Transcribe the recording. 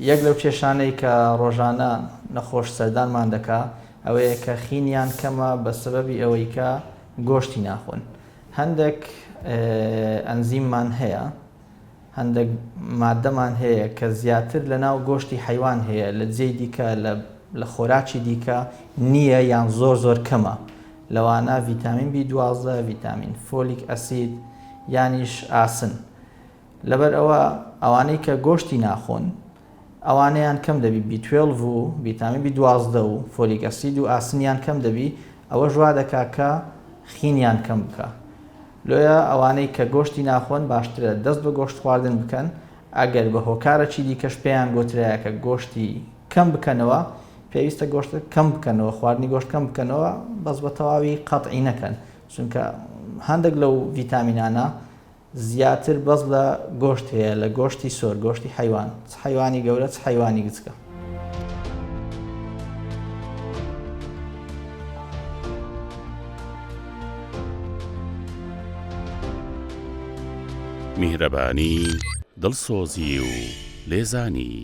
یەک لەو کێشانەی کە ڕۆژانە نەخۆش سەردانمان دەکا ئەوەیە کە خینیان کەمە بە سەبەبی ئەوەی کە گۆشتی ناخۆن. هەندێک ئەنزیممان هەیە، هەندێک مادەمان هەیە کە زیاتر لە ناو گۆشتی حەیوان هەیە لە جێی دیکە لە خۆراکی دیکە نییە یان زۆر زۆر کەمە لەوانە ڤیتامین بی 12 ڤیتامین فۆلیک ئەسید یانیش ئاسن لەبەر ئەوە ئەوانەی کە گۆشتی ناخۆن ئەوانەیان کەم دەبی بی توێڵڤ و ڤیتامین بی 12 و فۆلیک ئەسید و ئاسنیان کەم دەبی ئەوەش وا دەکا کە خینیان کەم بکا لۆیە ئەوانەی کە گۆشتی ناخۆن باشترە دەست بە گۆشت خواردن بکەن ئەگەر بە هۆکارەکی دیکەش پێیان گۆترایە کە گۆشتی کەم بکەنەوە پێویستە گۆشت کەم بکەنەوە خواردنی گۆشت کەم بکەنەوە بەس بە تەواوی قەتعی نەکەن چونکە هەندێک لەو ڤیتامینانە زیاتر بەس لە گۆشت هەیە لە گۆشتی سۆر گۆشتی حەیوان چ حەیوانی گەورە چ حەیوانی گچکە. میهرەبانی، دڵسۆزی و لێزانی.